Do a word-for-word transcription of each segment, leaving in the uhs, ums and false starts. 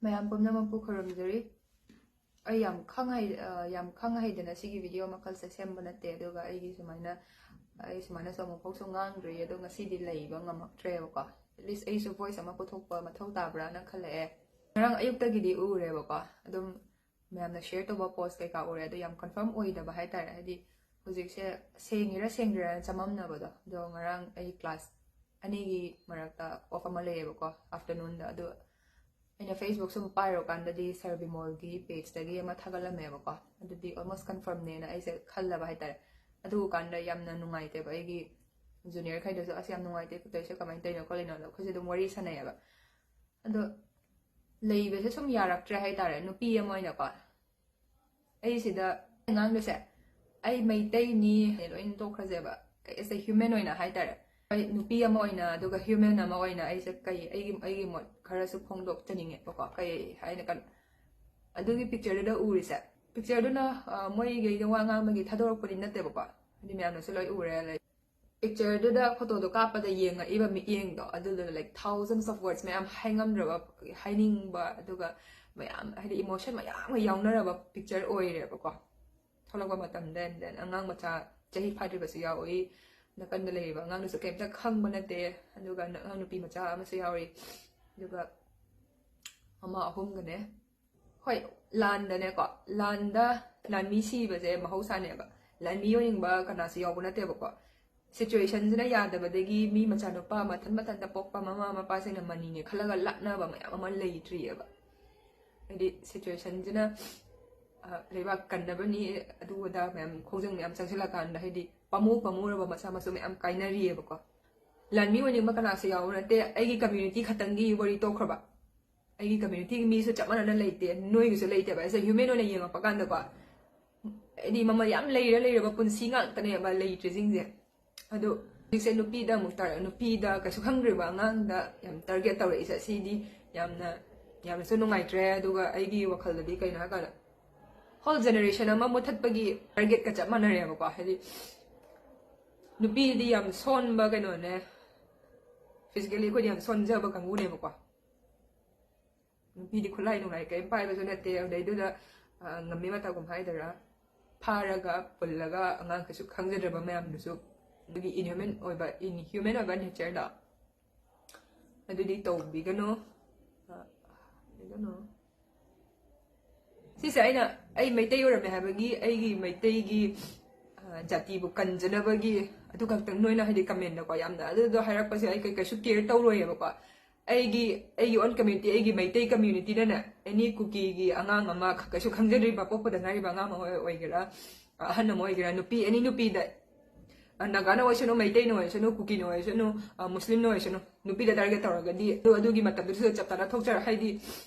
ꯃꯌꯥꯝ ꯄꯨꯝꯅꯃꯛꯄꯨ ꯈꯨꯔꯨꯝꯖꯔꯤ꯫ ꯑꯩ ꯌꯥꯝ ꯈꯪ ꯍꯩ-, ꯑ, ꯌꯥꯝ ꯈꯪ ꯍꯩꯗꯅ ꯁꯤꯒꯤ ꯚꯤꯗꯤꯑꯣ ꯃꯈꯜꯁꯦ ꯁꯦꯝꯕ ꯅꯠꯇꯦ, ꯑꯗꯨꯒ ꯑꯩꯒꯤ ꯁꯨꯃꯥꯏꯅ, ꯑꯩ ꯁꯨꯃꯥꯏꯅꯁꯨ ꯑꯃꯨꯛꯐꯥꯎꯁꯨ ꯉꯥꯡꯗ꯭ꯔꯤ, ꯑꯗꯣ ꯉꯁꯤꯗꯤ ꯂꯩꯕ ꯉꯝꯃꯛꯇ꯭ꯔꯦꯕꯀꯣ꯫ At least ꯑꯩꯁꯨ ꯚꯣꯏꯁ ꯑꯃ ꯄꯨꯊꯣꯛꯄ ꯃꯊꯧ ꯇꯥꯕ꯭ꯔꯥꯅ ꯈꯜꯂꯛꯑꯦ꯫ ꯉꯔꯥꯡ ꯑꯌꯨꯛꯇꯒꯤꯗꯤ ꯎꯔꯦꯕꯀꯣ, ꯑꯗꯨꯝ ꯃꯌꯥꯝꯅ ꯁꯤꯌꯔ ꯇꯧꯕ ꯄꯣꯁ ꯀꯩꯀꯥ ꯎꯔꯦ, ꯑꯗꯣ ꯌꯥꯝ ꯀꯟꯐꯥꯔꯝ ꯑꯣꯏꯗꯕ ꯍꯥꯏꯇꯥꯔꯦ꯫ ꯍꯥꯏꯗꯤ ꯍꯧꯖꯤꯛꯁꯦ ꯁꯦꯡꯉꯤꯔꯥ ꯁꯦꯡꯗ꯭ꯔꯤꯔꯥꯅ ꯆꯃꯝꯅꯕꯗꯣ꯫ ꯑꯗꯣ ꯉꯔꯥꯡ ꯑꯩ ꯀ꯭ꯂꯥꯁ ꯑꯅꯤꯒꯤ ꯃꯔꯛꯇ ꯑꯣꯐ ꯑꯃ ꯂꯩꯌꯦꯕꯀꯣ, ꯑꯥꯐꯇꯔꯅꯨꯟꯗ꯫ ꯑꯗꯣ ꯑꯩꯅ ꯐꯦꯁꯕꯨꯛ ꯁꯨꯝ ꯄꯥꯏꯔꯨꯀꯥꯟꯗꯗꯤ ꯁꯔ ꯕꯤꯃꯣꯜꯒꯤ ꯄꯦꯖꯇꯒꯤ ꯑꯃ ꯊꯥꯒꯠꯂꯝꯃꯦꯕꯀꯣ꯫ ꯑꯗꯨꯗꯤ ꯑꯣꯜꯃꯣꯁ ꯀꯟꯐꯥꯔꯝꯅꯦꯅ ꯑꯩꯁꯦ ꯈꯜꯂꯕ ꯍꯥꯏꯇꯥꯔꯦ꯫ ꯑꯗꯨ ꯀꯥꯟꯗ ꯌꯥꯝꯅ ꯅꯨꯡꯉꯥꯏꯇꯦꯕ꯫ ꯑꯩꯒꯤ ꯖꯨꯅꯤꯌꯔ ꯈꯩꯗꯁꯨ "ꯑꯁ, ꯌꯥꯝ ꯅꯨꯡꯉꯥꯏꯇꯦ, ꯀꯩꯁꯦ ꯀꯃꯥꯏꯅ ꯇꯧꯔꯤꯅꯣ ꯈꯣꯠꯂꯤꯅꯣ?" ꯑꯗꯣ ꯑꯩꯈꯣꯏꯁꯦ ꯑꯗꯨꯝ ꯋꯥꯔꯤ ꯁꯥꯟꯅꯩꯌꯦꯕ꯫ ꯑꯗꯣ ꯂꯩꯕꯁꯦ ꯁꯨꯝ ꯌꯥꯔꯛꯇ꯭ꯔꯦ ꯍꯥꯏꯇꯥꯔꯦ, ꯅꯨꯄꯤ ꯑꯃ ꯑꯣꯏꯅꯀꯣ꯫ ꯑꯩꯁꯤꯗ ꯉꯥꯡꯗꯣꯏꯁꯦ, ꯑꯩ ꯃꯩꯇꯩꯅꯤ ꯂꯣꯏꯅ ꯇꯣꯛꯈ꯭ꯔꯁꯦꯕ, ꯑꯦꯁ ꯑꯦ ꯍ꯭ꯌꯨꯃꯦꯟ ꯑꯣꯏꯅ ꯍꯥꯏꯇꯥꯔꯦ꯫ ꯑꯩ ꯅꯨꯄꯤ ꯑꯃ ꯑꯣꯏꯅ, ꯑꯗꯨꯒ ꯍ꯭ꯌꯨꯃꯦꯟ ꯑꯃ ꯑꯣꯏꯅ ꯑꯩꯁꯦ ꯀꯩ, ꯑꯩꯒꯤ, ꯑꯩꯒꯤ ꯃꯣꯠ ꯈꯔꯁꯨ ꯐꯣꯡꯗꯣꯛꯆꯅꯤꯡꯉꯦꯕꯀꯣ꯫ ꯀꯩ ꯍꯥꯏꯅ ꯀꯟ-, ꯑꯗꯨꯒꯤ ꯄꯤꯛꯆꯔꯗꯨꯗ ꯎꯔꯤꯁꯦ, ꯄꯤꯛꯆꯔꯗꯨꯅ, ꯑ, ꯃꯣꯏꯒꯩꯗ ꯋꯥ ꯉꯥꯡꯕꯒꯤ ꯊꯥꯗꯣꯔꯛꯄꯗꯤ ꯅꯠꯇꯦꯕꯀꯣ, ꯍꯥꯏꯗꯤ ꯃꯌꯥꯝꯅꯁꯨ ꯂꯣꯏ ꯎꯔꯦ꯫ ꯂꯩ-, ꯄꯤꯛꯆꯔꯗꯨꯗ, ꯐꯣꯇꯣꯗꯣ ꯀꯥꯞꯄꯗ ꯌꯦꯡꯉꯛꯏꯕ ꯃꯤꯠꯌꯦꯡꯗꯣ, ꯑꯗꯨꯗꯨꯅ, like, thousands of words, ꯃꯌꯥꯝ ꯍꯥꯏꯉꯝꯗ꯭ꯔꯕ, ꯍꯥꯏꯅꯤꯡꯕ, ꯑꯗꯨꯒ ꯃꯌꯥꯝ, ꯍꯥꯏꯗꯤ ꯏꯃꯣꯁꯟ ꯃꯌꯥꯝ ꯑꯃ ꯌꯥꯎꯅꯔꯕ ꯄꯤꯛꯆꯔ ꯑꯣꯏꯔꯦꯕꯀꯣ꯫ ꯊꯣꯛꯂꯛꯄ ꯃꯇꯝꯗ, and then ꯑꯉꯥꯡ ꯃꯆꯥ ꯆꯍꯤ ꯐꯥꯗ꯭ꯔꯤꯕꯁꯨ ꯌꯥꯎꯏ, ꯅꯥꯀꯟꯗ ꯂꯩꯔꯤꯕ ꯑꯉꯥꯡꯗꯨꯁꯨ ꯀꯩꯝꯇ ꯈꯪꯕ ꯅꯠꯇꯦ, ꯑꯗꯨꯒ ꯑꯉꯥꯡ ꯅꯨꯄꯤ ꯃꯆꯥ ꯑꯃꯁꯨ ꯌꯥꯎꯔꯤ, ꯑꯗꯨꯒ ꯃꯃꯥ ꯑꯍꯨꯝꯒꯅꯦ꯫ ꯍꯣꯏ, ꯂꯥꯟꯗꯅꯦꯀꯣ, ꯂꯥꯟꯗ, ꯂꯥꯟꯃꯤ ꯁꯤꯕꯁꯦ ꯃꯍꯧꯁꯥꯅꯦꯕ꯫ ꯂꯥꯟꯃꯤ ꯑꯣꯏꯅꯤꯡꯕ ꯀꯅꯥꯁꯨ ꯌꯥꯎꯕ ꯅꯠꯇꯦꯕꯀꯣ꯫ ꯁꯤꯆꯨꯋꯦꯁꯟꯁꯤꯅ ꯌꯥꯗꯕꯗꯒꯤ ꯃꯤ ꯃꯆꯥꯅꯨꯄꯥ ꯃꯊꯟ ꯃꯊꯟꯇ ꯄꯣꯛꯄ ꯃꯃꯥ ꯃꯄꯥꯁꯤꯡꯅ ꯃꯅꯤꯅꯦ ꯈꯜꯂꯒ ꯂꯥꯠꯅꯕ ꯃꯌꯥꯝ ꯑꯃ ꯂꯩꯇ꯭ꯔꯤꯑꯕ꯫ ꯍꯥꯏꯗꯤ ꯁꯤꯆꯨꯋꯦꯁꯟꯁꯤꯅ, ꯑ, ꯂꯩꯕꯥꯛ ꯀꯟꯅꯕꯅꯤ, ꯑꯗꯨ ꯑꯗꯥ ꯃꯌꯥꯝ, ꯈꯣꯡꯖꯪ ꯃꯌꯥꯝ ꯆꯪꯁꯤꯜꯂꯀꯥꯟꯗ, ꯍꯥꯏꯗꯤ ꯄꯥꯝꯃꯨ ꯄꯥꯝꯃꯨꯔꯕ ꯃꯆꯥ ꯃꯁꯨ ꯃꯌꯥꯝ ꯀꯥꯏꯅꯔꯤꯑꯕꯀꯣ꯫ ꯂꯥꯟꯃꯤ ꯑꯣꯏꯅꯤꯡꯕ ꯀꯅꯥꯁꯨ ꯌꯥꯎꯕ ꯅꯠꯇꯦ꯫ ꯑꯩꯒꯤ ꯀꯝꯃ꯭ꯌꯨꯅꯤꯇꯤ ꯈꯛꯇꯪꯒꯤ ꯋꯥꯔꯤ ꯇꯣꯛꯈ꯭ꯔꯕ, ꯑꯩꯒꯤ ꯀꯝꯃ꯭ꯌꯨꯅꯤꯇꯤꯒꯤ ꯃꯤꯁꯨ ꯆꯞ ꯃꯥꯟꯅꯅ ꯂꯩꯇꯦ, ꯅꯣꯏꯒꯤꯁꯨ ꯂꯩꯇꯦꯕ꯫ ꯑꯩꯁꯦ ꯍ꯭ꯌꯨꯃꯦꯟ ꯑꯣꯏꯅ ꯌꯦꯡꯉꯛꯄ ꯀꯥꯟꯗꯀꯣ, ꯍꯥꯏꯗꯤ ꯃꯃꯜ ꯌꯥꯝ ꯂꯩꯔ ꯂꯩꯔꯕ ꯄꯨꯟꯁꯤ ꯉꯥꯛꯇꯅꯦꯕ ꯂꯩꯇ꯭ꯔꯤꯁꯤꯡꯁꯦ꯫ ꯑꯗꯣ ꯍꯧꯖꯤꯛꯁꯦ ꯅꯨꯄꯤꯗ ꯑꯃꯨꯛ ꯇꯥꯔꯦ, ꯅꯨꯄꯤꯗ ꯀꯩꯁꯨ ꯈꯪꯗ꯭ꯔꯤꯕ ꯑꯉꯥꯡꯗ ꯌꯥꯝ ꯇꯥꯔꯒꯦꯠ ꯇꯧꯔꯛꯏꯁꯦ, ꯁꯤꯗꯤ ꯌꯥꯝꯅ, ꯌꯥꯝꯅꯁꯨ ꯅꯨꯡꯉꯥꯏꯇ꯭ꯔꯦ꯫ ꯑꯗꯨꯒ ꯑꯩꯒꯤ ꯋꯥꯈꯜꯗꯗꯤ ꯀꯩꯅꯣ ꯍꯥꯏꯀꯥꯟꯗ, ꯍꯣꯜ ꯖꯦꯅꯦꯔꯦꯁꯟ ꯑꯃ ꯃꯨꯊꯠꯄꯒꯤ ꯇꯥꯔꯒꯦꯠꯀ ꯆꯞ ꯃꯥꯟꯅꯔꯦꯕꯀꯣ꯫ ꯍꯥꯏꯗꯤ ꯅꯨꯄꯤꯗꯤ ꯌꯥꯝ ꯁꯣꯟꯕ ꯀꯩꯅꯣꯅꯦ, ꯐꯤꯖꯤꯀꯦꯜꯂꯤ ꯑꯩꯈꯣꯏꯗꯤ ꯌꯥꯝ ꯁꯣꯟꯖꯕ ꯀꯥꯡꯕꯨꯅꯦꯕꯀꯣ꯫ ꯃꯤꯗꯤ ꯈꯨꯠꯂꯥꯏ ꯅꯨꯡꯂꯥꯏ ꯀꯔꯤꯝ ꯄꯥꯏꯕꯁꯨ ꯅꯠꯇꯦ꯫ ꯑꯗꯩꯗꯨꯗ, ꯑ, ꯉꯝꯃꯤ ꯃꯇꯧꯒꯨꯝ ꯍꯥꯏꯗꯣꯏꯔꯥ, ꯐꯥꯔꯒ ꯄꯨꯜꯂꯒ ꯑꯉꯥꯡ ꯀꯩꯁꯨ ꯈꯪꯖꯗ꯭ꯔꯕ ꯃꯌꯥꯝꯗꯨꯁꯨ ꯑꯗꯨꯒꯤ inhuman ꯑꯣꯏꯕ, inhuman ꯑꯣꯏꯕ natureꯗꯣ ꯑꯗꯨꯗꯤ ꯇꯧꯕꯤꯒꯅꯨ꯫ ꯑ, ꯀꯩꯅꯣ? ꯁꯤꯁꯦ ꯑꯩꯅ, ꯑꯩ ꯃꯩꯇꯩ ꯑꯣꯏꯔꯝꯃꯦ ꯍꯥꯏꯕꯒꯤ, ꯑꯩꯒꯤ ꯃꯩꯇꯩꯒꯤ, ꯑ, ꯖꯥꯇꯤꯕꯨ ꯀꯟꯖꯅꯕꯒꯤ ꯑꯗꯨ ꯈꯛꯇꯪ ꯅꯣꯏꯅ ꯍꯥꯏꯗꯤ commentꯗꯀꯣ ꯌꯥꯝꯅ ꯑꯗꯨꯗꯣ ꯍꯥꯏꯔꯛꯄꯁꯦ ꯑꯩ ꯀꯩ-, ꯀꯩꯁꯨ care ꯇꯧꯔꯣꯏꯌꯦꯕꯀꯣ꯫ ꯑꯩꯒꯤ, ꯑꯩꯒꯤ own community, ꯑꯩꯒꯤ ꯃꯩꯇꯩ communityꯗꯅꯦ, any ꯀꯨꯀꯤꯒꯤ ꯑꯉꯥꯡ ꯑꯃ ꯈ-, ꯀꯩꯁꯨ ꯈꯪꯖꯗ꯭ꯔꯤꯕ, ꯄꯣꯛꯄꯗ ꯉꯥꯏꯔꯤꯕ ꯑꯉꯥꯡ ꯑꯃ ꯑꯣꯏ-, ꯑꯣꯏꯒꯦꯔꯥ, ꯑꯍꯟ ꯑꯃ ꯑꯣꯏꯒꯦꯔꯥ, ꯅꯨꯄꯤ, any ꯅꯨꯄꯤꯗ, ꯑ, ꯅꯥꯒꯥꯅ ꯑꯣꯏꯁꯅꯨ, ꯃꯩꯇꯩꯅ ꯑꯣꯏꯁꯅꯨ, ꯀꯨꯀꯤꯅ ꯑꯣꯏꯁꯅꯨ, ꯑ, ꯃꯨꯁꯂꯤꯝꯅ ꯑꯣꯏꯁꯅꯨ, ꯅꯨꯄꯤꯗ target ꯇꯧꯔꯒꯗꯤ ꯑꯗꯨ, ꯑꯗꯨꯒꯤ ꯃꯇꯝꯗꯨꯗꯁꯨ ꯆꯞ ꯆꯥꯅ ꯊꯣꯛꯆꯔ-, ꯍꯥꯏꯗꯤ,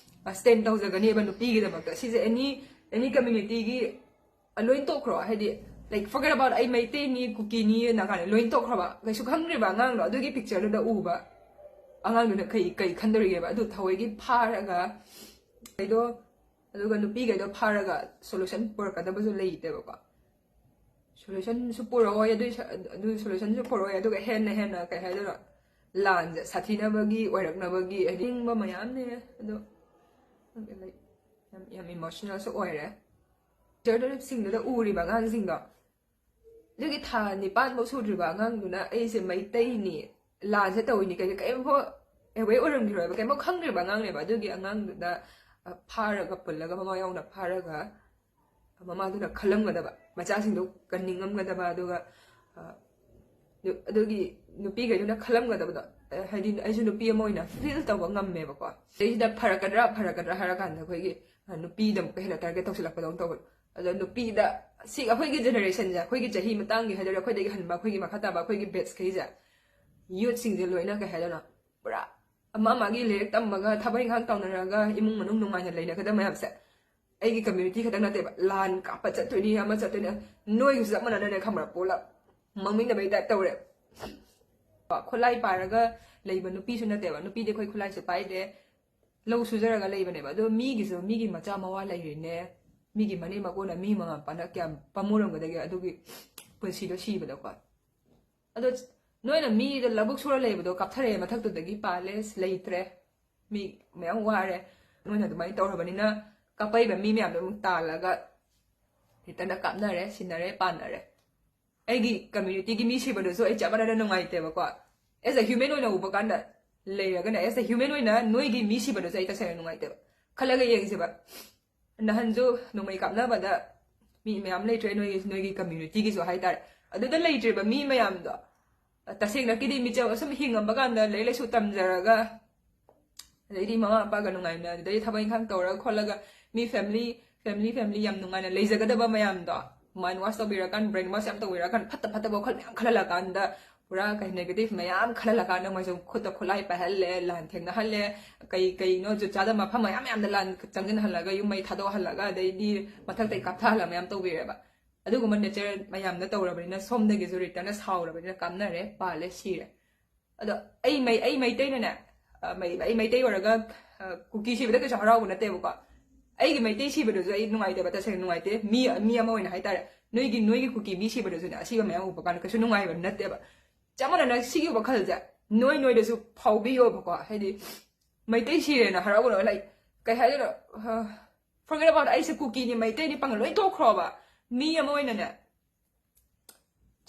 ꯑ, stand ꯇꯧꯖꯒꯅꯦꯕ ꯅꯨꯄꯤꯒꯤꯗꯃꯛꯇ꯫ ꯁꯤꯁꯦ any, any communityꯒꯤ, ꯑ, ꯂꯣꯏ ꯇꯣꯛꯈ꯭ꯔꯣ, ꯍꯥꯏꯗꯤ, like, forget about ꯑꯩ ꯃꯩꯇꯩꯅꯤ, ꯀꯨꯀꯤꯅꯤ, ꯅꯥꯒꯥꯅꯤ, ꯂꯣꯏ ꯇꯣꯛꯈ꯭ꯔꯕ, ꯀꯩꯁꯨ ꯈꯪꯗ꯭ꯔꯤꯕ ꯑꯉꯥꯡꯗꯣ ꯑꯗꯨꯒꯤ pictureꯗꯨꯗ ꯎꯕ ꯑꯉꯥꯡꯗꯨꯅ ꯀꯩ, ꯀꯩ ꯈꯟꯗꯧꯔꯤꯒꯦꯕ? ꯑꯗꯨ ꯊꯑꯣꯏꯒꯤ ꯐꯥꯔꯒ, ꯀꯩꯗꯣ, ꯑꯗꯨꯒ ꯅꯨꯄꯤꯈꯩꯗꯣ ꯐꯥꯔꯒ solution ꯄꯨꯔꯛꯀꯗꯕꯁꯨ ꯂꯩꯇꯦꯕꯀꯣ꯫ Solutionꯁꯨ ꯄꯨꯔꯛꯑꯣꯏ, ꯑꯗꯨꯏ ꯁ-, ꯑꯗꯨ solutionꯁꯨ ꯄꯨꯔꯛꯑꯣꯏ, ꯑꯗꯨꯒ ꯍꯦꯟꯅ ꯍꯦꯟꯅ, ꯀꯩ ꯍꯥꯏꯗꯣꯏꯅꯣ, ꯂꯥꯟꯁꯦ ꯁꯥꯊꯤꯅꯕꯒꯤ, ꯑꯣꯏꯔꯛꯅꯕꯒꯤ, ꯍꯥꯏꯗꯤ, ꯅꯤꯡꯕ ꯃꯌꯥꯝꯅꯦ꯫ ꯑꯗꯣ, like, ꯌꯥꯝ, ꯌꯥꯝ emotionalꯁꯨ ꯑꯣꯏꯔꯦ꯫ Pictureꯗꯨꯗ ꯎꯔꯤꯕ ꯑꯉꯥꯡꯁꯤꯡꯗꯣ, ꯑꯗꯨꯒꯤ ꯊꯥ ꯅꯤꯄꯥꯟ ꯐꯥꯎ ꯁꯨꯗ꯭ꯔꯤꯕ ꯑꯉꯥꯡꯗꯨꯅ ꯑꯩꯁꯦ ꯃꯩꯇꯩꯅꯤ, ꯂꯥꯟꯁꯦ ꯇꯧꯏꯅꯤ, ꯀꯩꯅꯣ, ꯀꯔꯤꯝꯐꯥꯎ aware ꯑꯣꯏꯔꯝꯈꯤꯔꯣꯏꯕ, ꯀꯔꯤꯝꯐꯥꯎ ꯈꯪꯗ꯭ꯔꯤꯕ ꯑꯉꯥꯡꯅꯦꯕ꯫ ꯑꯗꯨꯒꯤ ꯑꯉꯥꯡꯗꯨꯗ, ꯑ, ꯐꯥꯔꯒ, ꯄꯨꯜꯂꯒ, ꯃꯃꯥ ꯌꯥꯎꯅ ꯐꯥꯔꯒ, ꯃꯃꯥꯗꯨꯅ ꯈꯜꯂꯝꯒꯗꯕ, ꯃꯆꯥꯁꯤꯡꯗꯣ ꯀꯟꯅꯤꯡꯉꯝꯒꯗꯕ, ꯑꯗꯨꯒ, ꯑ, ꯅꯨ-, ꯑꯗꯨꯒꯤ ꯅꯨꯄꯤꯈꯩꯗꯨꯅ ꯈꯜꯂꯝꯒꯗꯕꯗꯣ, ꯑ, ꯍꯥꯏꯗꯤ, ꯑꯩꯁꯨ ꯅꯨꯄꯤ ꯑꯃ ꯑꯣꯏꯅ feel ꯇꯧꯕ ꯉꯝꯃꯦꯕꯀꯣ꯫ ꯁꯤꯗꯩꯁꯤꯗ ꯐꯔꯛꯀꯗ꯭ꯔꯥ, ꯐꯔꯛꯀꯗ꯭ꯔꯥ ꯍꯥꯏꯔꯀꯥꯟꯗ ꯑꯩꯈꯣꯏꯒꯤ, ꯑ, ꯅꯨꯄꯤꯗ ꯑꯃꯨꯛꯀ ꯍꯦꯟꯅ target ꯇꯧꯁꯤꯜꯂꯛꯄꯗꯧꯅ ꯇꯧꯕꯗꯣ꯫ ꯑꯗꯣ ꯅꯨꯄꯤꯗ, ꯁꯤ ꯑꯩꯈꯣꯏꯒꯤ generationꯁꯦ, ꯑꯩꯈꯣꯏꯒꯤ ꯆꯍꯤ ꯃꯇꯥꯡꯒꯤ ꯍꯥꯏꯗꯣꯏꯔꯥ, ꯑꯩꯈꯣꯏꯗꯒꯤ ꯍꯟꯕ, ꯑꯩꯈꯣꯏꯒꯤ ꯃꯈꯥ ꯇꯥꯕ, ꯑꯩꯈꯣꯏꯒꯤ batchꯈꯩꯁꯦ, youthꯁꯤꯡꯁꯦ ꯂꯣꯏꯅ, ꯀꯩ ꯍꯥꯏꯗꯣꯏꯅꯣ, ꯄꯨꯔꯥ ꯑꯃ ꯑꯃꯒꯤ ꯂꯥꯏꯔꯤꯛ ꯇꯝꯃꯒ, ꯊꯕꯛ ꯏꯪꯈꯥꯡ ꯇꯧꯅꯔꯒ, ꯏꯃꯨꯡ ꯃꯅꯨꯡ ꯅꯨꯡꯉꯥꯏꯅ ꯂꯩꯅꯒꯗꯕ ꯃꯌꯥꯝꯁꯦ, ꯑꯩꯒꯤ community ꯈꯛꯇꯪ ꯅꯠꯇꯦꯕ, ꯂꯥꯟ ꯀꯥꯞꯄ ꯆꯠꯇꯣꯏꯅꯤ, ꯑꯃ ꯆꯠꯇꯣꯏꯅꯤ, ꯅꯣꯏꯒꯤꯁꯨ ꯆꯞ ꯃꯥꯟꯅꯅꯅꯦ, ꯈꯪꯕ꯭ꯔꯥ, ꯄꯨꯂꯞ ꯃꯃꯤꯡꯗ ꯃꯩ type ꯇꯧꯔꯦ꯫ ꯈꯨꯠꯂꯥꯏ ꯄꯥꯏꯔꯒ ꯂꯩꯕ ꯅꯨꯄꯤꯁꯨ ꯅꯠꯇꯦꯕ, ꯅꯨꯄꯤꯗꯤ ꯑꯩꯈꯣꯏ ꯈꯨꯠꯂꯥꯏꯁꯨ ꯄꯥꯏꯗꯦ, ꯂꯧ ꯁꯨꯖꯔꯒ ꯂꯩꯕꯅꯦꯕ꯫ ꯑꯗꯣ ꯃꯤꯒꯤꯁꯨ, ꯃꯤꯒꯤ ꯃꯆꯥ ꯃꯋꯥ ꯂꯩꯔꯤꯅꯦ, ꯃꯤꯒꯤ ꯃꯅꯦꯝ ꯃꯀꯨꯅ, ꯃꯤ ꯃꯃꯥ ꯃꯄꯥꯅ ꯀꯌꯥꯝ ꯄꯥꯝꯃꯨꯔꯝꯒꯗꯒꯦ ꯑꯗꯨꯒꯤ ꯄꯨꯟꯁꯤꯗꯣ ꯁꯤꯕꯗꯀꯣ꯫ ꯑꯗꯣ ꯅꯣꯏꯅ ꯃꯤꯗ ꯂꯧꯕꯨꯛ ꯁꯨꯔ ꯂꯩꯕꯗꯣ ꯀꯥꯞꯊꯔꯛꯑꯦ, ꯃꯊꯛꯇꯨꯗꯒꯤ ꯄꯥꯜꯂꯦ, ꯂꯩꯇ꯭ꯔꯦ, ꯃꯤ ꯃꯌꯥꯝ ꯋꯥꯔꯦ꯫ ꯅꯣꯏꯅ ꯑꯗꯨꯃꯥꯏꯅ ꯇꯧꯔꯕꯅꯤꯅ ꯀꯥꯄꯩꯕ ꯃꯤ ꯃꯌꯥꯝꯗꯣ ꯑꯃꯨꯛ ꯇꯥꯜꯂꯒ ꯍꯦꯛꯇꯅ ꯀꯥꯞꯅꯔꯦ, ꯁꯤꯟꯅꯔꯦ, ꯄꯥꯟꯅꯔꯦ꯫ ꯑꯩꯒꯤ ꯀꯝꯃ꯭ꯌꯨꯅꯤꯇꯤꯒꯤ ꯃꯤ ꯁꯤꯕꯗꯨꯁꯨ ꯑꯩ ꯆꯞ ꯃꯥꯟꯅꯅ ꯅꯨꯡꯉꯥꯏꯇꯦꯕꯀꯣ꯫ ꯑꯦꯁ ꯑ ꯍ꯭ꯌꯨꯃꯦꯟ ꯑꯣꯏꯅ ꯎꯕ ꯀꯥꯟꯗ ꯂꯩꯔꯒꯅ, ꯑꯦꯁ ꯑ ꯍ꯭ꯌꯨꯃꯦꯟ ꯑꯣꯏꯅ ꯅꯣꯏꯒꯤ ꯃꯤ ꯁꯤꯕꯗꯨꯁꯨ ꯑꯩ ꯇꯁꯦꯡꯅ ꯅꯨꯡꯉꯥꯏꯇꯦꯕ꯫ ꯈꯜꯂꯒ ꯌꯦꯡꯁꯦꯕ, ꯅꯍꯥꯟꯁꯨ ꯅꯣꯡꯃꯩ ꯀꯥꯞꯅꯕꯗ ꯃꯤ ꯃꯌꯥꯝ ꯂꯩꯇ꯭ꯔꯦ, ꯅꯣꯏꯒꯤ ꯅꯣꯏꯒꯤ ꯀꯝꯃ꯭ꯌꯨꯅꯤꯇꯤꯒꯤꯁꯨ ꯍꯥꯏꯇꯥꯔꯦ꯫ ꯑꯗꯨꯗ ꯂꯩꯇ꯭ꯔꯤꯕ ꯃꯤ ꯃꯌꯥꯝꯗꯣ ꯇꯁꯦꯡꯅꯀꯤꯗꯤ ꯃꯤꯆꯝ ꯑꯁꯨꯝ ꯍꯤꯡꯉꯝꯕ ꯀꯥꯟꯗ ꯂꯥꯏꯔꯤꯛ ꯂꯥꯏꯁꯨ ꯇꯝꯖꯔꯒ, ꯑꯗꯩꯗꯤ ꯃꯃꯥ ꯃꯄꯥꯒ ꯅꯨꯡꯉꯥꯏꯅ, ꯑꯗꯩꯗꯤ ꯊꯕꯛ ꯏꯪꯈꯥꯡ ꯇꯧꯔꯒ ꯈꯣꯠꯂꯒ ꯃꯤ ꯐꯦꯃꯤꯂꯤ ꯐꯦꯃꯤꯂꯤ ꯐꯦꯃꯤꯂꯤ ꯌꯥꯝ ꯅꯨꯡꯉꯥꯏꯅ ꯂꯩꯖꯒꯗꯕ ꯃꯌꯥꯝꯗꯣ, ꯃꯥꯏꯟ ꯋꯥꯁ ꯇꯧꯕꯤꯔꯀꯥꯟ, ꯕ꯭ꯔꯦꯟ ꯋꯥꯁ ꯌꯥꯝ ꯇꯧꯕꯤꯔꯀꯥꯟ, ꯐꯠꯇ ꯐꯠꯇꯕ ꯋꯥꯈꯜ ꯃꯌꯥꯝ ꯈꯜꯍꯜꯂꯀꯥꯟꯗ, ꯄꯨꯔꯥ ꯀꯩ ꯅꯦꯒꯦꯇꯤꯚ ꯃꯌꯥꯝ ꯈꯜꯍꯜꯂꯀꯥꯟꯗ ꯃꯣꯏꯁꯨ ꯈꯨꯠꯇ ꯈꯨꯠꯂꯥꯏ ꯄꯥꯏꯍꯜꯂꯦ, ꯂꯥꯟ ꯊꯦꯡꯅꯍꯜꯂꯦ, ꯀꯩ ꯀꯩꯅꯣ ꯖꯨꯠ ꯆꯥꯗꯕ ꯃꯐꯝ ꯃꯌꯥꯝ ꯃꯌꯥꯝꯗ ꯂꯥꯟ ꯆꯪꯁꯤꯟꯍꯜꯂꯒ ꯌꯨꯝ ꯃꯩ ꯊꯥꯗꯣꯛꯍꯜꯂꯒ ꯑꯗꯩꯗꯤ ꯃꯊꯛꯇꯩ ꯀꯥꯞꯊꯍꯜꯂ ꯃꯌꯥꯝ ꯇꯧꯕꯤꯔꯦꯕ꯫ ꯑꯗꯨꯒꯨꯝꯕ ꯅꯦꯆꯔ ꯃꯌꯥꯝꯅ ꯇꯧꯔꯕꯅꯤꯅ ꯁꯣꯝꯗꯒꯤꯁꯨ ꯔꯤꯇꯔꯟꯅ ꯁꯥꯎꯔꯕꯅꯤꯅ ꯀꯥꯞꯅꯔꯦ, ꯄꯥꯜꯂꯦ, ꯁꯤꯔꯦ꯫ ꯑꯗꯣ ꯑꯩ ꯃꯩ ꯑꯩ ꯃꯩꯇꯩꯅꯅꯦ, ꯑ, ꯃꯩ ꯑꯩ ꯃꯩꯇꯩ ꯑꯣꯏꯔꯒ, ꯑ, ꯀꯨꯀꯤ ꯁꯤꯕꯗ ꯀꯩꯁꯨ ꯍꯔꯥꯎꯕ ꯅꯠꯇꯦꯕꯀꯣ꯫ ꯑꯩꯒꯤ ꯃꯩꯇꯩ ꯁꯤꯕꯗꯨꯁꯨ ꯑꯩ ꯅꯨꯡꯉꯥꯏꯇꯦꯕ, ꯇꯁꯦꯡꯅ ꯅꯨꯡꯉꯥꯏꯇꯦ꯫ ꯃꯤ ꯃꯤ ꯑꯃ ꯑꯣꯏꯅ ꯍꯥꯏꯇꯥꯔꯦ, ꯅꯣꯏꯒꯤ ꯅꯣꯏꯒꯤ ꯀꯨꯀꯤ ꯃꯤ ꯁꯤꯕꯗꯨꯁꯨꯅꯦ ꯑꯁꯤꯕ ꯃꯌꯥꯝ ꯎꯕ ꯀꯥꯟꯗ ꯀꯩꯁꯨ ꯅꯨꯡꯉꯥꯏꯕ ꯅꯠꯇꯦꯕ꯫ ꯆꯞ ꯃꯥꯟꯅꯅ ꯁꯤꯒꯤ ꯋꯥꯈꯜꯁꯦ ꯅꯣꯏ ꯅꯣꯏꯗꯁꯨ ꯐꯥꯎꯕꯤꯌꯣꯕꯀꯣ꯫ ꯍꯥꯏꯗꯤ ꯃꯩꯇꯩ ꯁꯤꯔꯦꯅ ꯍꯔꯥꯎꯒꯅꯣ, ꯂꯥꯏꯛ, ꯀꯩ ꯍꯥꯏꯗꯣꯏꯅꯣ, ꯑ, forget about ꯑꯩꯁꯦ ꯀꯨꯀꯤꯅꯤ, ꯃꯩꯇꯩꯅꯤ, ꯄꯪ ꯂꯣꯏ ꯇꯣꯛꯈ꯭ꯔꯣꯕ꯫ ꯃꯤ ꯑꯃ ꯑꯣꯏꯅꯅꯦ,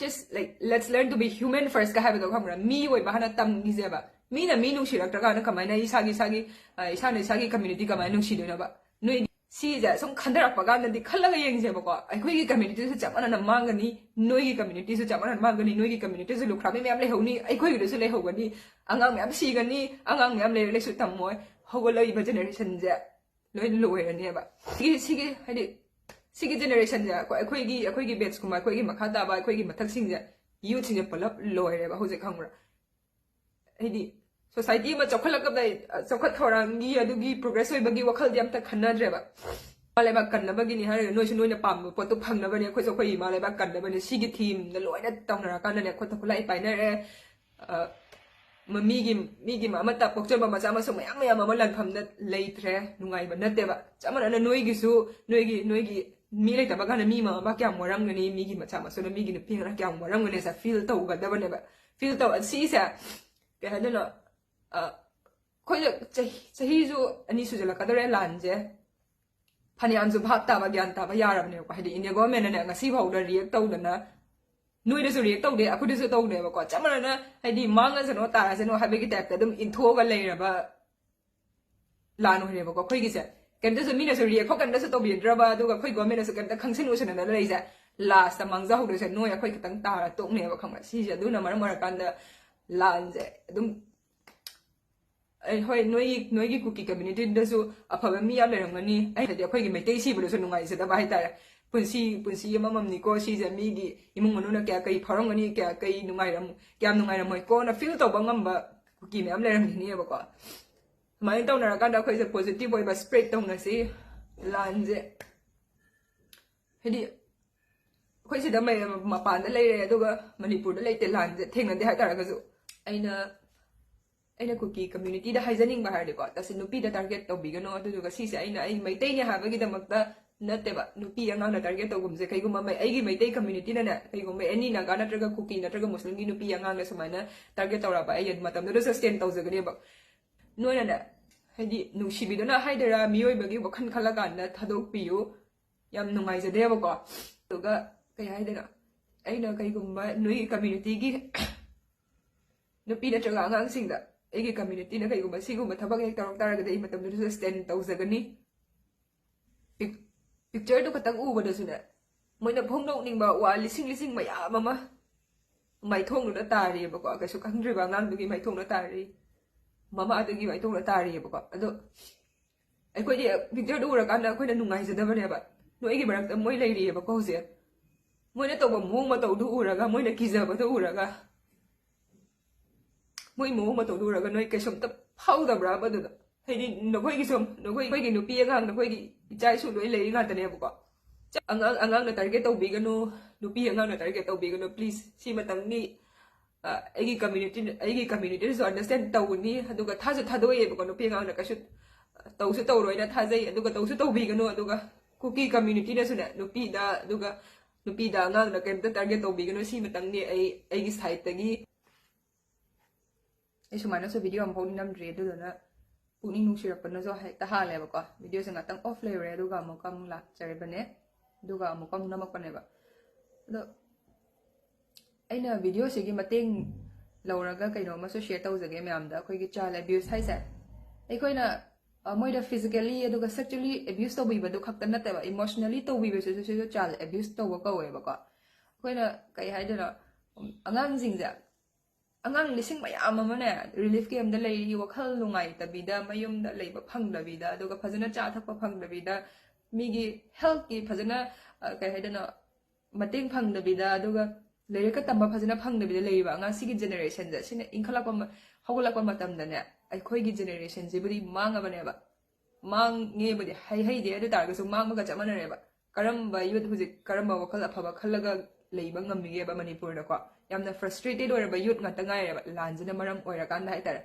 just like let's learn to be human first ꯀ ꯍꯥꯏꯕꯗꯣ ꯈꯪꯕ꯭ꯔꯥ? ꯃꯤ ꯑꯣꯏꯕ ꯍꯥꯟꯅ ꯇꯝꯈꯤꯁꯦꯕ꯫ ꯃꯤꯅ ꯃꯤ ꯅꯨꯡꯁꯤꯔꯛꯇ꯭ꯔꯀꯥꯟꯗ ꯀꯃꯥꯏꯅ ꯏꯁꯥꯒꯤ ꯏꯁꯥꯒꯤ, ꯑ, ꯏꯁꯥꯅ ꯏꯁꯥꯒꯤ ꯀꯝꯃ꯭ꯌꯨꯅꯤꯇꯤ ꯀꯃꯥꯏꯅ ꯅꯨꯡꯁꯤꯗꯣꯏꯅꯣꯕ? ꯅꯣꯏ ꯁꯤꯁꯦ ꯁꯨꯝ ꯈꯟꯊꯔꯛꯄ ꯀꯥꯟꯗꯗꯤ ꯈꯜꯂꯒ ꯌꯦꯡꯁꯦꯕꯀꯣ꯫ ꯑꯩꯈꯣꯏꯒꯤ ꯀꯝꯃ꯭ꯌꯨꯅꯤꯇꯤꯁꯨ ꯆꯞ ꯃꯥꯟꯅꯅ ꯃꯥꯡꯒꯅꯤ, ꯅꯣꯏꯒꯤ ꯀꯝꯃ꯭ꯌꯨꯅꯤꯇꯤꯁꯨ ꯆꯞ ꯃꯥꯟꯅꯅ ꯃꯥꯡꯒꯅꯤ, ꯅꯣꯏꯒꯤ ꯀꯝꯃ꯭ꯌꯨꯅꯤꯇꯤꯁꯨ ꯂꯨꯈ꯭ꯔꯥꯕꯤ ꯃꯌꯥꯝ ꯂꯩꯍꯧꯅꯤ, ꯑꯩꯈꯣꯏꯒꯤꯗꯁꯨ ꯂꯩꯍꯧꯒꯅꯤ, ꯑꯉꯥꯡ ꯃꯌꯥꯝ ꯁꯤꯒꯅꯤ, ꯑꯉꯥꯡ ꯃꯌꯥꯝ ꯂꯩꯔ ꯂꯩꯁꯨ ꯇꯝꯃꯣꯏ, ꯍꯧꯒꯠꯂꯛꯏꯕ ꯖꯦꯅꯦꯔꯦꯁꯟꯁꯦ ꯂꯣꯏ ꯂꯣꯏꯔꯅꯦꯕ꯫ ꯁꯤꯒꯤ ꯁꯤꯒꯤ ꯍꯥꯏꯗꯤ ꯁꯤꯒꯤ ꯖꯦꯅꯦꯔꯦꯁꯟꯁꯦ ꯑꯩꯈꯣꯏ ꯑꯩꯈꯣꯏꯒꯤ ꯑꯩꯈꯣꯏꯒꯤ ꯕꯦꯠꯁꯀꯨꯝꯕ, ꯑꯩꯈꯣꯏꯒꯤ ꯃꯈꯥ ꯇꯥꯕ ꯑꯩꯈꯣꯏꯒꯤ ꯃꯊꯛꯁꯤꯡꯁꯦ, ꯌꯨꯠꯁꯤꯡꯁꯦ ꯄꯨꯂꯞ ꯂꯣꯏꯔꯦꯕ ꯍꯧꯖꯤꯛ, ꯈꯪꯕ꯭ꯔꯥ? ꯍꯥꯏꯗꯤ ꯁꯣꯁꯥꯏꯇꯤ ꯑꯃ ꯆꯥꯎꯈꯠꯂꯛꯄꯗ, ꯑ, ꯆꯥꯎꯈꯠ ꯊꯧꯔꯥꯡꯒꯤ ꯑꯗꯨꯒꯤ ꯄ꯭ꯔꯣꯒ꯭ꯔꯦꯁ ꯑꯣꯏꯕꯒꯤ ꯋꯥꯈꯜꯗꯤ ꯑꯝꯇ ꯈꯟꯅꯗ꯭ꯔꯦꯕ꯫ ꯏꯃꯥ ꯂꯩꯕꯥꯛ ꯀꯟꯅꯕꯒꯤꯅꯤ ꯍꯥꯏꯔꯒ ꯅꯣꯏꯁꯨ ꯅꯣꯏꯅ ꯄꯥꯝꯕ ꯄꯣꯠꯇꯣ ꯐꯪꯅꯕꯅꯦ, ꯑꯩꯈꯣꯏꯁꯨ ꯑꯩꯈꯣꯏ ꯏꯃꯥ ꯂꯩꯕꯥꯛ ꯀꯟꯅꯕꯅꯦ, ꯁꯤꯒꯤ ꯊꯤꯝꯗ ꯂꯣꯏꯅ ꯇꯧꯅꯔꯀꯥꯟꯗꯅꯦ ꯈꯨꯠꯇ ꯈꯨꯠꯂꯥꯏ ꯄꯥꯏꯅꯔꯦ꯫ ꯑ, ꯃ-, ꯃꯤꯒꯤ ꯃꯤꯒꯤ ꯑꯃꯠꯇ ꯄꯣꯛꯆꯕ ꯃꯆꯥ ꯃꯁꯨ ꯃꯌꯥꯝ ꯃꯌꯥꯝ ꯑꯃ ꯂꯥꯟꯐꯝꯗ ꯂꯩꯇ꯭ꯔꯦ, ꯅꯨꯡꯉꯥꯏꯕ ꯅꯠꯇꯦꯕ꯫ ꯆꯞ ꯃꯥꯟꯅꯅ ꯅꯣꯏꯒꯤꯁꯨ, ꯅꯣꯏꯒꯤ ꯅꯣꯏꯒꯤ ꯃꯤ ꯂꯩꯇꯕ ꯀꯥꯟꯗ ꯃꯤ ꯃꯃꯥ ꯃꯄꯥ ꯀꯌꯥꯝ ꯋꯥꯔꯝꯒꯅꯤ, ꯃꯤꯒꯤ ꯃꯆꯥ ꯃꯁꯨꯅ, ꯃꯤꯒꯤ ꯅꯨꯄꯤ ꯑꯉꯥꯡ ꯀꯌꯥꯝ ꯋꯥꯔꯝꯒꯅꯤ, ꯁꯦ ꯐꯤꯜ ꯇꯧꯒꯗꯕꯅꯦꯕ꯫ ꯐꯤꯜ ꯇꯧ ꯁꯤꯁꯦ ꯀꯩ ꯍꯥꯏꯗꯣꯏꯅꯣ, ꯑ, ꯑꯩꯈꯣꯏꯗ ꯆꯍꯤ ꯆꯍꯤꯁꯨ ꯑꯅꯤ ꯁꯨꯖꯜꯂꯛꯀꯗꯧꯔꯦ ꯂꯥꯟꯁꯦ꯫ ꯐꯅꯌꯥꯝꯁꯨ ꯚꯥꯞ ꯇꯥꯕ ꯒ꯭ꯌꯥꯟ ꯇꯥꯕ ꯌꯥꯔꯕꯅꯦꯕꯀꯣ꯫ ꯍꯥꯏꯗꯤ ꯏꯟꯗꯤꯌꯥ ꯒꯣꯔꯃꯦꯟꯅꯅꯦ ꯉꯁꯤ ꯐꯥꯎꯗ ꯔꯤꯌꯦꯛ ꯇꯧꯗꯅ, ꯅꯣꯏꯗꯁꯨ ꯔꯤꯌꯦꯛ ꯇꯧꯗꯦ, ꯑꯩꯈꯣꯏꯗꯁꯨ ꯇꯧꯗꯦꯕꯀꯣ꯫ ꯆꯞ ꯃꯥꯟꯅꯅ ꯍꯥꯏꯗꯤ ꯃꯥꯡꯉꯁꯅꯣ ꯇꯥꯔꯁꯅꯣ ꯍꯥꯏꯕꯒꯤ ꯇꯥꯏꯞꯇ ꯑꯗꯨꯝ ꯏꯟꯊꯣꯛꯑꯒ ꯂꯩꯔꯕ ꯂꯥꯟ ꯑꯣꯏꯔꯦꯕꯀꯣ ꯑꯩꯈꯣꯏꯒꯤꯁꯦ꯫ ꯀꯩꯝꯇꯁꯨ ꯃꯤꯅꯁꯨ ꯔꯤꯌꯦꯛ ꯀꯩꯝꯇꯁꯨ ꯇꯧꯕꯤꯗ꯭ꯔꯕ, ꯑꯗꯨꯒ ꯑꯩꯈꯣꯏ ꯒꯣꯔꯃꯦꯟꯅꯁꯨ ꯀꯩꯝꯇ ꯈꯪꯁꯤꯟ ꯎꯁꯤꯟꯅꯗꯅ ꯂꯩꯁꯦ꯫ ꯂꯥꯁꯇ ꯃꯥꯡꯖꯍꯧꯗꯣꯏꯁꯦ ꯅꯣꯏ ꯑꯩꯈꯣꯏ ꯈꯛꯇꯪ ꯇꯥꯔ ꯇꯣꯛꯅꯦꯕ, ꯈꯪꯕ꯭ꯔꯥ? ꯁꯤꯁꯦ ꯑꯗꯨꯅ ꯃꯔꯝ ꯑꯣꯏꯔꯀꯥꯟꯗ ꯂꯥꯟꯁꯦ ꯑꯗꯨꯝ ꯑꯩ, ꯍꯣꯏ, ꯅꯣꯏꯒꯤ ꯅꯣꯏꯒꯤ ꯀꯨꯀꯤ ꯀꯝꯃ꯭ꯌꯨꯅꯤꯇꯤꯗꯁꯨ ꯑꯐꯕ ꯃꯤ ꯌꯥꯝ ꯂꯩꯔꯝꯒꯅꯤ꯫ ꯑꯩ ꯍꯥꯏꯗꯤ ꯑꯩꯈꯣꯏꯒꯤ ꯃꯩꯇꯩ ꯁꯤꯕꯗꯁꯨ ꯅꯨꯡꯉꯥꯏꯖꯗꯕ ꯍꯥꯏꯇꯥꯔꯦ꯫ ꯄꯨꯟꯁꯤ ꯄꯨꯟꯁꯤ ꯑꯃꯃꯝꯅꯤꯀꯣ ꯁꯤꯁꯦ, ꯃꯤꯒꯤ ꯏꯃꯨꯡ ꯃꯅꯨꯡꯅ ꯀꯌꯥ ꯀꯩ ꯐꯥꯎꯔꯝꯒꯅꯤ, ꯀꯌꯥ ꯀꯩ ꯅꯨꯡꯉꯥꯏꯔꯝ ꯀꯌꯥꯝ ꯅꯨꯡꯉꯥꯏꯔꯝꯃꯣꯏꯀꯣꯅ ꯐꯤꯜ ꯇꯧꯕ ꯉꯝꯕ ꯀꯨꯀꯤ ꯃꯌꯥꯝ ꯂꯩꯔꯝꯈꯤꯅꯦꯕꯀꯣ꯫ ꯁꯨꯃꯥꯏꯅ ꯇꯧꯅꯔꯀꯥꯟꯗ ꯑꯩꯈꯣꯏꯁꯦ ꯄꯣꯖꯤꯇꯤꯚ ꯑꯣꯏꯕ ꯁ꯭ꯄ꯭ꯔꯦꯗ ꯇꯧꯅꯁꯤ꯫ ꯂꯥꯟꯁꯦ ꯍꯥꯏꯗꯤ ꯑꯩꯈꯣꯏ ꯁꯤꯗ ꯃꯩ- ꯃꯄꯥꯟꯗ ꯂꯩꯔꯦ, ꯑꯗꯨꯒ ꯃꯅꯤꯄꯨꯔꯗ ꯂꯩꯇꯦ, ꯂꯥꯟꯁꯦ ꯊꯦꯡꯅꯗꯦ ꯍꯥꯏꯇꯥꯔꯒꯁꯨ꯫ ꯑꯩꯅ ꯑꯩꯅ ꯀꯨꯀꯤ ꯀꯝꯃ꯭ꯌꯨꯅꯤꯇꯤꯗ ꯍꯥꯏꯖꯅꯤꯡꯕ ꯍꯥꯏꯔꯗꯤꯀꯣ, ꯇꯁꯦꯡ ꯅꯨꯄꯤꯗ ꯇꯥꯔꯒꯦꯠ ꯇꯧꯕꯤꯒꯅꯣ꯫ ꯑꯗꯨꯗꯨꯒ ꯁꯤꯁꯦ ꯑꯩꯅ ꯑꯩ ꯃꯩꯇꯩꯅꯦ ꯍꯥꯏꯕꯒꯤꯗꯃꯛꯇ ꯅꯠꯇꯦꯕ ꯅꯨꯄꯤ ꯑꯉꯥꯡꯅ ꯇꯥꯔꯒꯦꯠ ꯇꯧꯒꯨꯝꯁꯦ꯫ ꯀꯩꯒꯨꯝꯕ ꯃꯩ- ꯑꯩꯒꯤ ꯃꯩꯇꯩ ꯀꯝꯃ꯭ꯌꯨꯅꯤꯇꯤꯅꯅꯦ, ꯀꯩꯒꯨꯝꯕ ꯑꯦꯅꯤ ꯅꯥꯒꯥ ꯅꯠꯇ꯭ꯔꯒ ꯀꯨꯀꯤ ꯅꯠꯇ꯭ꯔꯒ ꯃꯨꯁꯂꯤꯝꯒꯤ ꯅꯨꯄꯤ ꯑꯉꯥꯡꯅ ꯁꯨꯃꯥꯏꯅ ꯇꯥꯔꯒꯦꯠ ꯇꯧꯔꯛꯑꯕ, ꯑꯩ ꯃꯇꯝꯗꯨꯗ ꯁꯁꯇꯦꯟ ꯇꯧꯖꯒꯅꯦꯕ꯫ ꯅꯣꯏꯅꯅꯦ, ꯍꯥꯏꯗꯤ ꯅꯨꯡꯁꯤꯕꯤꯗꯨꯅ ꯍꯥꯏꯗꯣꯏꯔꯥ, ꯃꯤꯑꯣꯏꯕꯒꯤ ꯋꯥꯈꯜ ꯈꯜꯂꯀꯥꯟꯗ ꯊꯥꯗꯣꯛꯄꯤꯌꯨ꯫ ꯌꯥꯝ ꯅꯨꯡꯉꯥꯏꯖꯗꯦꯕꯀꯣ꯫ ꯑꯗꯨꯒ ꯀꯩ ꯍꯥꯏꯗꯣꯏꯅꯣ, ꯑꯩꯅ ꯀꯩꯒꯨꯝꯕ ꯅꯣꯏꯒꯤ ꯀꯝꯃ꯭ꯌꯨꯅꯤꯇꯤꯒꯤ ꯅꯨꯄꯤ ꯅꯠꯇ꯭ꯔꯒ ꯑꯉꯥꯡꯁꯤꯡꯗ, ꯑꯩꯒꯤ ꯀꯝꯃ꯭ꯌꯨꯅꯤꯇꯤꯅ ꯀꯩꯒꯨꯝꯕ ꯁꯤꯒꯨꯝꯕ ꯊꯕꯛ ꯍꯦꯛ ꯇꯧꯔꯛ ꯇꯥꯔꯒꯗꯤ ꯑꯩ ꯃꯇꯝꯗꯨꯗꯁꯨ ꯁꯁꯇꯦꯟ ꯇꯧꯖꯒꯅꯤ꯫ ꯄꯤꯛ- ꯄꯤꯛꯆꯔꯗꯨ ꯈꯛꯇꯪ ꯎꯕꯗꯁꯨꯅꯦ, ꯃꯣꯏꯅ ꯐꯣꯡꯗꯣꯛꯅꯤꯡꯕ ꯋꯥ ꯂꯤꯁꯤꯡ ꯂꯤꯁꯤꯡ ꯃꯌꯥꯝ ꯑꯃ ꯃꯥꯏꯊꯣꯡꯗꯨꯗ ꯇꯥꯔꯤꯑꯕꯀꯣ꯫ ꯀꯩꯁꯨ ꯈꯪꯗ꯭ꯔꯤꯕ ꯑꯉꯥꯡꯗꯨꯒꯤ ꯃꯥꯏꯊꯣꯡꯗ ꯇꯥꯔꯤ, ꯃꯃꯥꯗꯨꯒꯤ ꯃꯥꯏꯊꯣꯡꯗ ꯇꯥꯔꯤꯑꯕꯀꯣ꯫ ꯑꯗꯣ ꯑꯩꯈꯣꯏꯗꯤ ꯄꯤꯛꯆꯔꯗꯨ ꯎꯔꯀꯥꯟꯗ ꯑꯩꯈꯣꯏꯅ ꯅꯨꯡꯉꯥꯏꯖꯗꯕꯅꯦꯕ꯫ ꯅꯣꯏꯒꯤ ꯃꯔꯛꯇ ꯃꯣꯏ ꯂꯩꯔꯤꯑꯕꯀꯣ ꯍꯧꯖꯤꯛ꯫ ꯃꯣꯏꯅ ꯇꯧꯕ ꯃꯑꯣꯡ ꯃꯇꯧꯗꯨ ꯎꯔꯒ, ꯃꯣꯏꯅ ꯀꯤꯖꯕꯗꯨ ꯎꯔꯒ, ꯃꯣꯏ ꯃꯑꯣꯡ ꯃꯇꯧꯗꯨ ꯎꯔꯒ ꯅꯣꯏ ꯀꯩꯁꯨꯝꯇ ꯐꯥꯎꯗꯕ꯭ꯔꯥꯕ ꯑꯗꯨꯗ? ꯍꯥꯏꯗꯤ ꯅꯈꯣꯏꯒꯤꯁꯨ, ꯅꯈꯣꯏ, ꯑꯩꯈꯣꯏꯒꯤ ꯅꯨꯄꯤ ꯑꯉꯥꯡ, ꯅꯈꯣꯏꯒꯤ ꯏꯆꯥ ꯏꯁꯨ ꯂꯣꯏ ꯂꯩꯔꯤ ꯉꯥꯛꯇꯅꯦꯕꯀꯣ꯫ ꯑꯉꯥꯡ, ꯑꯉꯥꯡꯅ ꯇꯥꯔꯒꯦꯠ ꯇꯧꯕꯤꯒꯅꯨ, ꯅꯨꯄꯤ ꯑꯉꯥꯡꯅ ꯇꯥꯔꯒꯦꯠ ꯇꯧꯕꯤꯒꯅꯨ, ꯄ꯭ꯂꯤꯖ꯫ ꯁꯤꯃꯇꯪꯗꯤ ꯑ, ꯑꯩꯒꯤ ꯀꯝꯃ꯭ꯌꯨꯅꯤꯇꯤ, ꯑꯩꯒꯤ ꯀꯝꯃ꯭ꯌꯨꯅꯤꯇꯤꯗꯁꯨ ꯑꯟꯗꯔꯁꯇꯦꯟ ꯇꯧꯒꯅꯤ, ꯑꯗꯨꯒ ꯊꯥꯁꯨ ꯊꯥꯗꯣꯛꯑꯦꯕꯀꯣ꯫ ꯅꯨꯄꯤ ꯑꯉꯥꯡꯅ ꯀꯩꯁꯨ ꯇꯧꯁꯨ ꯇꯧꯔꯣꯏꯅ ꯊꯥꯖꯩ, ꯑꯗꯨꯒ ꯇꯧꯁꯨ ꯇꯧꯕꯤꯒꯅꯨ꯫ ꯑꯗꯨꯒ ꯀꯨꯀꯤ ꯀꯝꯃ꯭ꯌꯨꯅꯤꯇꯤꯅꯁꯨꯅꯦ, ꯅꯨꯄꯤꯗ, ꯑꯗꯨꯒ ꯅꯨꯄꯤꯗ ꯑꯉꯥꯡꯗ ꯀꯩꯝꯇ ꯇꯥꯔꯒꯦꯠ ꯇꯧꯕꯤꯒꯅꯨ꯫ ꯁꯤꯃꯇꯪꯗꯤ ꯑꯩ ꯑꯩꯒꯤ ꯁꯥꯏꯠꯇꯒꯤ ꯑꯩ ꯁꯨꯃꯥꯏꯅꯁꯨ ꯚꯤꯗꯤꯑꯣ ꯑꯃꯐꯥꯎꯗꯤ ꯅꯝꯗ꯭ꯔꯤ, ꯑꯗꯨꯗꯨꯅ ꯄꯨꯛꯅꯤꯡ ꯅꯨꯡꯁꯤꯔꯛꯄꯅꯁꯨ ꯍꯦꯛꯇ ꯍꯥꯜꯂꯦꯕꯀꯣ꯫ ꯚꯤꯗꯤꯑꯣꯁꯦ ꯉꯥꯛꯇꯪ ꯑꯣꯐ ꯂꯩꯔꯨꯔꯦ, ꯑꯗꯨꯒ ꯑꯃꯨꯛꯀ ꯑꯃꯨꯛ ꯂꯥꯛꯆꯔꯤꯕꯅꯦ, ꯑꯗꯨꯒ ꯑꯃꯨꯛꯀ ꯑꯃꯨꯛ ꯅꯝꯃꯛꯄꯅꯦꯕ꯫ ꯑꯗꯣ ꯑꯩꯅ ꯚꯤꯗꯤꯑꯣꯁꯤꯒꯤ ꯃꯇꯦꯡ ꯂꯧꯔꯒ ꯀꯩꯅꯣꯝꯃꯁꯨ ꯁꯤꯌꯔ ꯇꯧꯖꯒꯦ ꯃꯌꯥꯝꯗ꯫ ꯑꯩꯈꯣꯏꯒꯤ ꯆꯥꯏꯜ ꯑꯦꯕ꯭ꯌꯨꯁ ꯍꯥꯏꯁꯦ, ꯑꯩꯈꯣꯏꯅ ꯑ, ꯃꯣꯏꯗ ꯐꯤꯖꯤꯀꯦꯂꯤ ꯑꯗꯨꯒ ꯁꯦꯛꯆꯨꯋꯦꯂꯤ ꯑꯦꯕ꯭ꯌꯨꯁ ꯇꯧꯕꯤꯕꯗꯨ ꯈꯛꯇ ꯅꯠꯇꯕ, ꯏꯃꯣꯁꯅꯦꯂꯤ ꯇꯧꯕꯤꯕꯁꯤꯁꯨ ꯁꯤꯁꯨ ꯆꯥꯏꯜ ꯑꯦꯕ꯭ꯌꯨꯁ ꯇꯧꯕ ꯀꯧꯋꯦꯕꯀꯣ꯫ ꯑꯩꯈꯣꯏꯅ ꯀꯩ ꯍꯥꯏꯗꯣꯏꯅꯣ, ꯎꯝ, ꯑꯉꯥꯡꯁꯤꯡꯁꯦ, ꯑꯉꯥꯡ ꯂꯤꯁꯤꯡ ꯃꯌꯥꯝ ꯑꯃꯅꯦ ꯔꯤꯂꯤꯐ ꯀꯦꯝꯗ ꯂꯩꯔꯤ, ꯋꯥꯈꯜ ꯅꯨꯡꯉꯥꯏꯇꯕꯤꯗ, ꯃꯌꯨꯝꯗ ꯂꯩꯕ ꯐꯪꯗꯕꯤꯗ, ꯑꯗꯨꯒ ꯐꯖꯅ ꯆꯥ ꯊꯛꯄ ꯐꯪꯗꯕꯤꯗ, ꯃꯤꯒꯤ ꯍꯦꯜꯠꯀꯤ ꯐꯖꯅ, ꯑ, ꯀꯩ ꯍꯥꯏꯗꯣꯏꯅꯣ, ꯃꯇꯦꯡ ꯐꯪꯗꯕꯤꯗ, ꯑꯗꯨꯒ ꯂꯥꯏꯔꯤꯛꯀ ꯇꯝꯕ ꯐꯖꯅ ꯐꯪꯗꯕꯤꯗ ꯂꯩꯔꯤꯕ ꯑꯉꯥꯡ ꯁꯤꯒꯤ ꯖꯦꯅꯦꯔꯦꯁꯟꯁꯦ, ꯁꯤꯅ ꯏꯟꯈꯠꯂꯛꯄ ꯃ-, ꯍꯧꯒꯠꯂꯛꯄ ꯃꯇꯝꯗꯅꯦ, ꯑꯩꯈꯣꯏꯒꯤ ꯖꯦꯅꯦꯔꯦꯁꯟꯁꯤꯕꯨꯗꯤ ꯃꯥꯡꯉꯕꯅꯦꯕ꯫ ꯃꯥꯡꯉꯦꯕꯨꯗꯤ ꯍꯩ ꯍꯩꯗꯦ, ꯑꯗꯨ ꯇꯥꯔꯒꯁꯨ ꯃꯥꯡꯕꯒ ꯆꯞ ꯃꯥꯟꯅꯔꯦꯕ꯫ ꯀꯔꯝꯕ ꯌꯨꯠ ꯍꯧꯖꯤꯛ ꯀꯔꯝꯕ ꯋꯥꯈꯜ ꯑꯐꯕ ꯈꯜꯂꯒ ꯂꯩꯕ ꯉꯝꯃꯤꯒꯦꯕ ꯃꯅꯤꯄꯨꯔꯗꯀꯣ? ꯌꯥꯝꯅ ꯐ꯭ꯔꯁꯇ꯭ꯔꯦꯇꯦꯠ ꯑꯣꯏꯔꯕ ꯌꯨꯠ ꯉꯥꯛꯇ ꯉꯥꯏꯔꯦꯕ, ꯂꯥꯟꯁꯤꯅ ꯃꯔꯝ ꯑꯣꯏꯔꯀꯥꯟꯗ ꯍꯥꯏꯇꯥꯔꯦ꯫